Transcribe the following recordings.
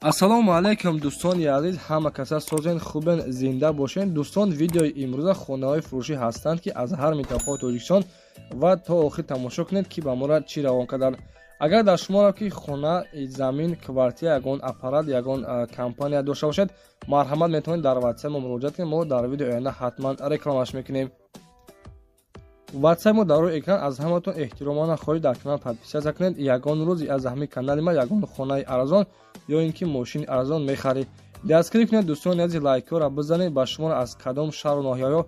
Ассалому алайкум, дӯстони азиз, ҳама каса созен, хубен, зинда бошен. Дӯстон, видеои имрӯза хонаҳои фурӯшӣ ҳастанд, ки аз ҳар минтақаи Тоҷикистон, ва то охир тамошо кунед, ки ба мора чӣ равон карданд. Агар дар шуморо ки хона, замин, квартира, ягон аппарат, ягон компания дошта бошед, марҳамат, метавонед дар ватсап мо муроҷиат кунед. Мо дар видеои оянда ҳатман рекламаш мекунем. Ватсап мо дар рӯи экран. Аз ҳаматон эҳтиромона хоҳиш, дар канал подписаться кунед. Ягон рӯз аз ҳамин канали ма ягон хонаи арзон ё ин ки мошини арзон мехаред. Дастгирӣ кунед, дӯстони азиз, лайкҳоро бизанед. Ба шуморо аз кадом шаҳру ноҳияҳо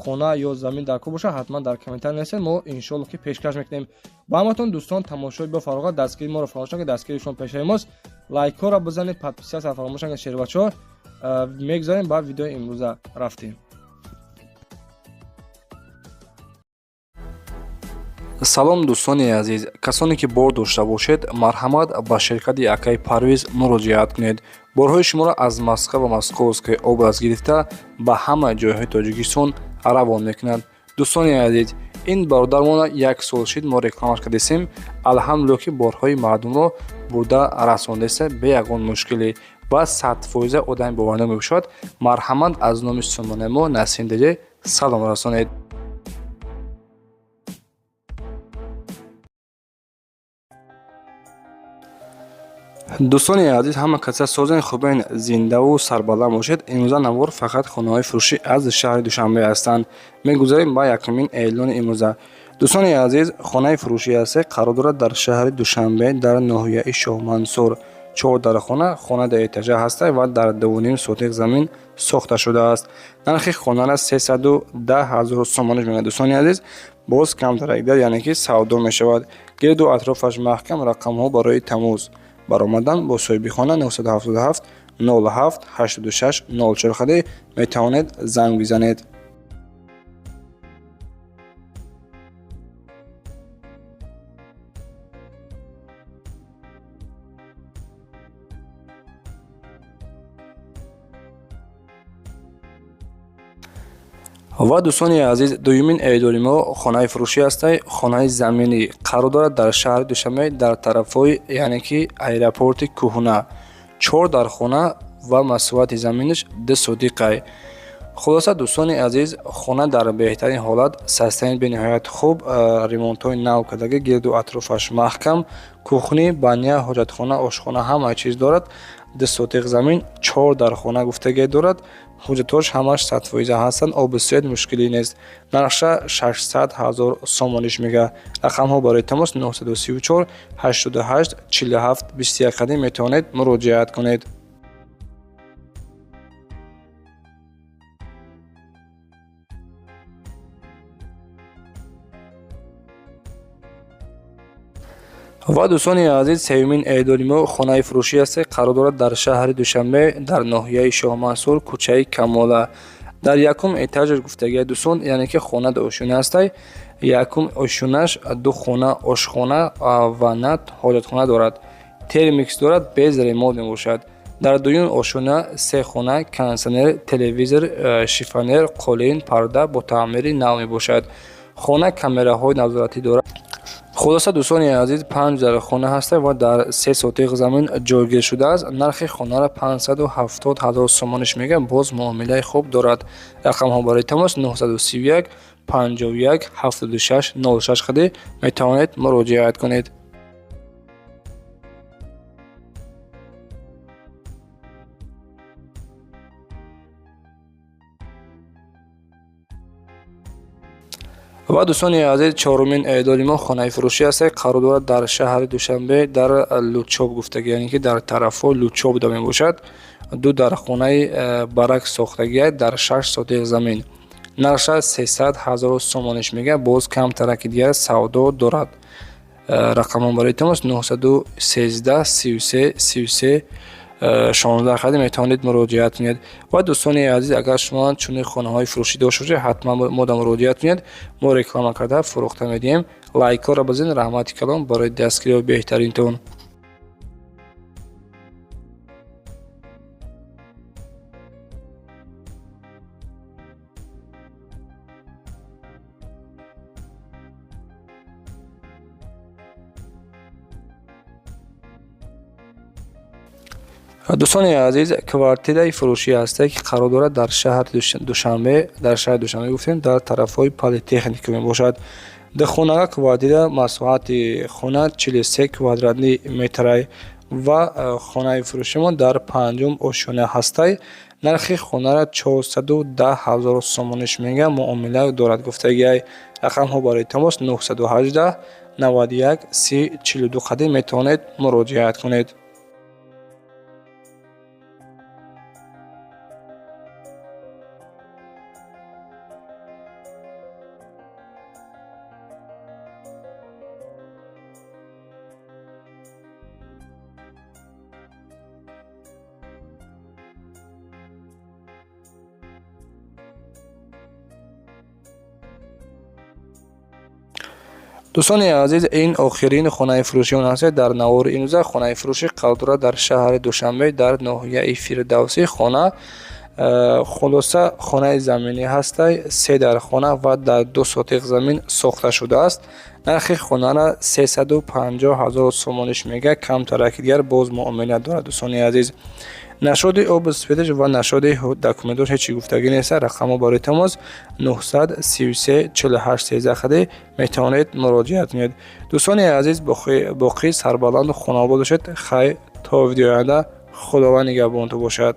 хона ё замин дар кор бошад, ҳатман дар комментар нависед, мо иншоалло ки пешкаш мекунем ба ҳаматон. Дӯстон, тамошои бо фароғат, дастгирии моро фаромӯш накунед, дастгирии шумо пешаи мост. Лайкҳоро бизанед, подписаться фаромӯш накунед. Шербачаҳо, мегузарем ба видеои имрӯза, рафтем. Салом, дӯстони азиз! Касоне ки бор дошта бошед, марҳамат, ба ширкати акаи Парвиз муроҷиат кунед. Борҳои шуморо аз Москва ва Московская область гирифта ба ҳама ҷойҳои Тоҷикистон равон мекунад. Дӯстони азиз, ин бародармона як сол шид мо рекламаш кардесем. Алҳамдулилло, ки борҳои мардумро бурда расондеса бе ягон мушкилӣ ва 100% одами боварнок мебошад. Марҳамат, аз номи сомонаи мо Насим Деҷе салом расонед. Дӯстони азиз, ҳама каса созен, хубен, зиндаву сарбаланд бошед. Имрӯза навор фақат хонаҳои фурӯшӣ аз шаҳри Душанбе ҳастанд. Мегузарем ба якумин эълони имрӯза. Дӯстони азиз, хонаи фурӯшӣ ҳасте, қарор дорад дар шаҳри Душанбе, дар ноҳияи Шоҳмансур. Чор дархона, хона дар этажа ҳаста ва дар 2,5 сотиқ замин сохта шудааст. Нархи хонара 310 000 сомонӣ мегӯяд. Дӯстони азиз, боз камтарак, яъне ки савдо мешавад. Гирду атрофаш маҳкам. Рақамҳо барои тамос баромадан бо соҳиби хона 977 07 86 04 хади метавонед занг бизанед. Ва дӯстони азиз, дуюмин эъдони мо хонаи фурӯшӣ ҳастай. Хонаи заминӣ қарор дорад дар шаҳри Душанбе, дар тарафҳои, яъне ки аэропорти кӯҳна. Чор дархона ва масоҳати заминаш 2 сотиқай. Хулоса, дӯстони азиз, хона дар беҳтарин ҳолат, состояние бениҳоят хуб, ремонтҳои нав кардагӣ, гирду атрофаш маҳкам, кухня, баня, ҳоҷатхона, ошхона, ҳама чиз дорад. 2 сотиқ замин, чор дархона гуфтагӣ дорад. Ҳуҷҷатҳош ҳамаш 100% ҳастанд, обу свет мушкилӣ нест. Нархша 600 000 сомониш мега. Рақамҳо барои тамос 934 88 47 21 қадим метавонед муроҷиат кунед. Ва дӯстони азиз, сеюмин эъдони мо хонаи фурӯшӣ аст, қарор дорад дар шаҳри Душанбе, дар ноҳияи Шоҳмансур, кӯчаи Камола. Дар якум этажаш гуфтагия, дӯстон, яъне ки хона ду ошёна ҳастай. Якум ошёнаш ду хона, ошхона, ванна, ҳоҷатхона дорад, термикс дорад, без ремонт мебошад. Дар дуюм ошёна се хона, кондитсионер, телевизор, шифоньер, қолин, парда бо таъмири нав мебошад. Хона камераҳои назоратӣ дорад. Хулоса, дӯстони азиз, панҷ дар хона ҳаста ва дар 3 сотиқ замин ҷойгир шудааст. Нархи хонаро 570 000 сомониш мега, боз муомилаи хуб дорад. Рақамҳо барои тамос 931 51 76 06 хади метавонед муроҷиат кунед. Ва дӯстони азиз, чорумин эъдони мо хонаи фурӯшӣ аст, қарор дорад дар шаҳри Душанбе, дар Лучоб гуфтагӣ, яъне ки дар тарафҳои Лучоб буда мебошад. Ду дархонаи барак сохтагия дар 6 сотиқ замин. Нархша 300 000 сомониш мега, боз камтараки дигар савдо дорад. Рақамҳо барои тамос 913 33 33 16 хади метавонед муроҷиат кунед. Ва дӯстони азиз, агар шумо чунин хонаҳои фурӯшӣ дошта бошед, ҳатман мода муроҷиат кунед, мо реклама карда фурӯхта медиҳем. Лайкҳоро бизанед. Раҳмати калон барои дастгириҳои беҳтаринтон. Дӯстони азиз, квартираи фурӯшӣ ҳастае, ки қарор дорад дар шаҳри Душанбе, дар шаҳри Душанбе гуфтем, дар тарафҳои Политехника мебошад. Духонага квартира, масоҳати хона 43 квадратный метрай ва хонаи фурӯшимон дар панҷум ошёна ҳастай. Нархи хонаро 410 ҳазор сомониш мегӯяд, муомила дорад гуфтагиай. Рақамҳо барои тамос 918 91 30 42 қадим метавонед муроҷиат кунед. Дӯстони азиз, ин охирин хонаи фурӯшии он ҳаст дар навори имрӯза. Хонаи фурӯшӣ қарор дорад дар шаҳри Душанбе, дар ноҳияи Фирдавсӣ. Хона, хулоса, хонаи заминӣ ҳастай, се дар хона ва дар 2 сотиқ замин сохта шудааст. Нархи хонара 350 ҳазор сомониш мегӯяд, камтараки дигар боз муомила дорад, дӯстони азиз. Нашоди обу светаш ва нашоди документош ҳеҷ чӣ гуфтагӣ нест. Рақамҳо барои тамос 933 48 13 хади метавонед муроҷиат кунед. Дӯстони азиз, боқӣ сарбаланду хонаобод бошед. Хайр, то видеои оянда, Худованд нигаҳбонтон бошад.